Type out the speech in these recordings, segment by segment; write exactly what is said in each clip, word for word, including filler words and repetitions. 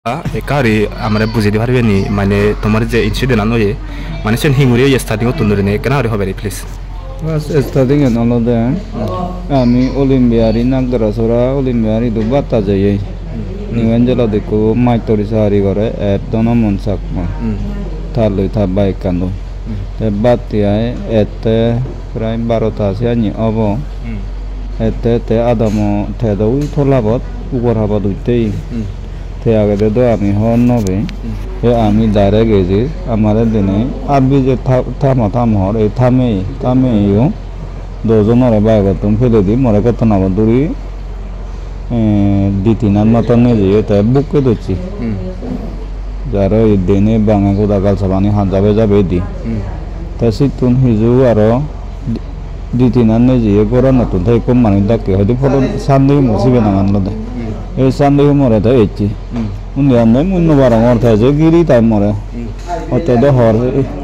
Ah, ekka guri amare bujei di paribe ni, mane tomar je incident an oye, mane sen hinguri oye starting ottun dhurine, ekkena guri hobe ni, please. First starting an olode, ami Olympia ri Nagdharasora Olympia ri du batta jeye. Hmm. New Angel ot ekko mastori sagori gore, et Dhanamon Chakma. Hmm. Tar loi ta bike an loi. Hmm. Te batti ai ette prai barota siyani obo. Hmm. Ette ette adamo tedo ui tolabot, ugor habot utte. Hmm. Te agede do ami hobor no pei. Hmm. Te ami direct eje, amare dinei, ar bije tha-, thamo, thamo hor, ei thamei, thamei yo. Dojonore bike-ottun peledi more gottonabo duri, eh, di tinan moton nejeye te bukke docche. Hmm. Te aro ei dene bange goda gal sabani han jabe jabe di. Hmm. Te sittun hiju aro di, di tinan nejeye goranottun te ekko manuj dakke hoide photo sande humo sibe nangan olode. Hmm. Ei sande humore te ecche. Hmm. Undi ande mui no parongor te je giri tai more. Hmm. Hotte do hor,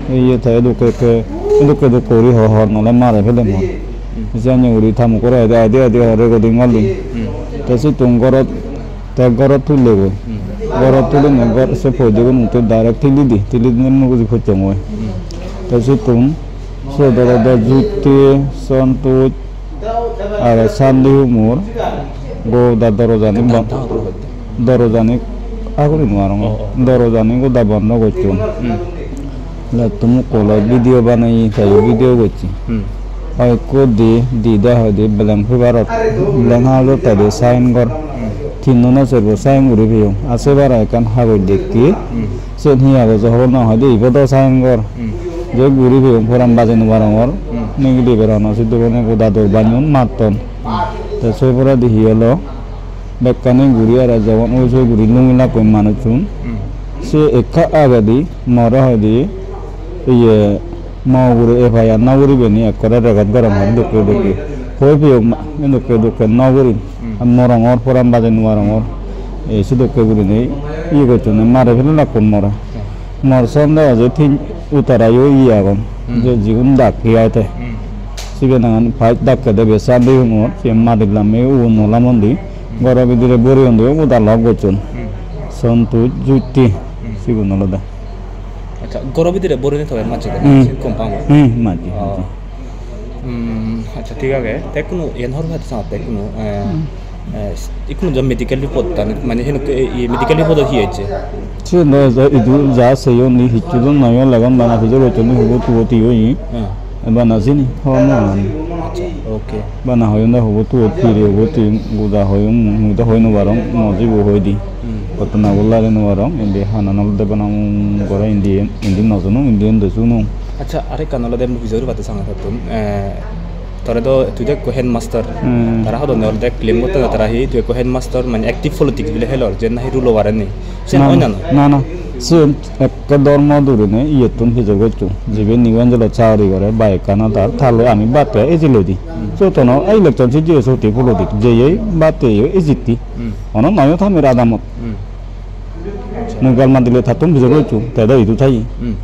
iye te edokke ekke, edokke edokke guri ho-, hor nole mare pele mor. Hmm. Siyani guri ta mukkore aide, aide, aide hor recording gallung. Hmm. Te sittun gorot, te gorot tullegoi. Hmm. Gorot tulinei gor se poidegun utte direct tuli di, tuli dinei mui buji possongoi. Hmm. Te sittun siyot olode Jutti, Santosh, aro Sandi humor, goda dorojani bon-, dorojani aguri nw parongor. Oh, oh. Dorojani goda bondo gocchon. Hmm. Letto mukko loi video baneye, te video gocche. Hmm. Hoyekko di, di de hoide blank paper-ot, blank hagojot te de sign gor. Hmm. Tinno na serbo sign guri peyong. Ar se bara ekkan hagoj dekke. Hmm. Sen hi agoj hobor nw hoide, ibot o sign gor. Hmm. Je guri peyong poran bajei nw parongor. Hmm. Nigili berano sidu bone goda dor banyon matton. Hmm. Te se poredi hi olo? Bekkani guri aro jemon oi soi guri lungilakkoi manuchun. Hmm. Se ekka agedi more hoide iye mo ugure F I R nw guribeni ekkore record gorongor dokke dokke. Hoi peyok ma-, dokke dokke nw gurim. Hmm. Ar morongor poran bajei nw parongor. Ei sedokke gurinei iye gocchonde mare felelakkon more. Hmm. Mor sondeho je tin utarayo iye agon. Hmm. Je jigun dakke ai te. Hmm. Sibe nangan paj dakke de be sandi humor, siyen madi lamme ugun no lamondi. Hmm. Goro bidire boreyon de goda lock gocchon. Hmm. Santosh, Jutti, hmm, sigun olode. Accha, goro bidire boreyon tobe majje de, hmm, majje, compound. Hmm, majje, oh, majje. Hmm, accha, thik age. Te ekkunu iyen hobor pette sangotte ekkunu, eh, hmm, eh, ekkunu je medical report tan, mane henokke, eh, medical report hi hoyecche? Siyen do je idu ja seyon ni hissu do noi, legon bana pijor gocchon ni hubo tubo ti oye. Hmm. Bana sini hobor no pang. Accha, okay. Bana hoyon do hubo tubo pire hubo ti goda hoyon, mui do hoi no parong, mo jibo hoi di. Hmm. Gottonabo lari no parong, indi hanan olode bana um gore indi, indi no sunong, indi indi sunong. Accha, arekkan olode mui pijor batte sangotte, eh, tore do tui do ekko headmaster. Hmm. Tara hodonne olode claim gottonde tara hi tui ekko headmaster mane active politics bile helor, jen nahi rule-o parenni. Siyen oi na noi? Na, na. Siyen ekke dhormo durine iyettun pijor gocchon. Jibe New Angel-ot sagori gore, bike-an adar, ta loi ami batte eji loi di. Hmm. Siyot hono election sijje soti politics, jeye batte yo ejitti. Hmm. Hono mayo thamer adamot. Hmm. Mui gal madile tattun bijor gocchung, te do idu thaye. Hmm.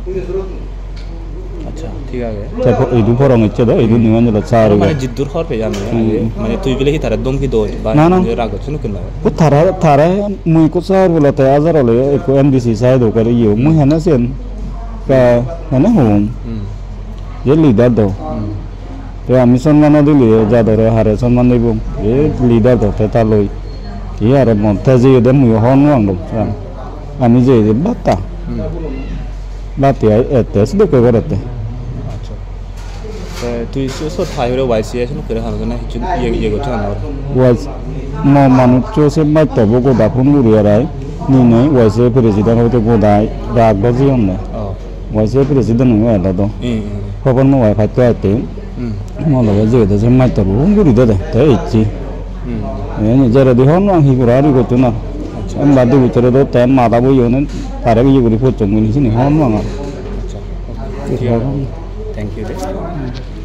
Accha, thik age. Te po-, idu porong ecche do, idu New Angel-ot sagori. Mane jiddur hobor peyang, hmm, mane tui bile hi tare domki doj ba, na, na, mane rag gocchon nukken na? O tara, tara mui ekko sagor bole te ajar ole ekko M D C side o gari yo, mui hene sen ka hene hom. Hmm. Je leader do. Hmm. Te ami sonman no dile jadore hare sonman dibo. E leader do te ta loi. Te aro mon te jeyede mui hobor no pang do. Ami jeyede batta. Hmm. Batti ai ette sedokke gorette. Accha. Te tui so, so thai hore Y C A seno kore hano na hissu iye, iye goccho na? Y C A mo manuccho se matto bo goda phone guri arai. Ni nei Y C A president hoite goda rag do jiyonne. Oh. Y C A president-o elo do. Hmm, hmm. Hobor no pai patto atte. Hmm. Mo loge jeyede se mattor bo phone guri dede, te ecche. Hmm. Eni jeredi hobor no pang hi gora guri gocchon na. Accha. Em badi bicchore do te mada bo iyone tare iye guri pocchon guri sini hobor no pang. Accha. Thik age. Thank you de.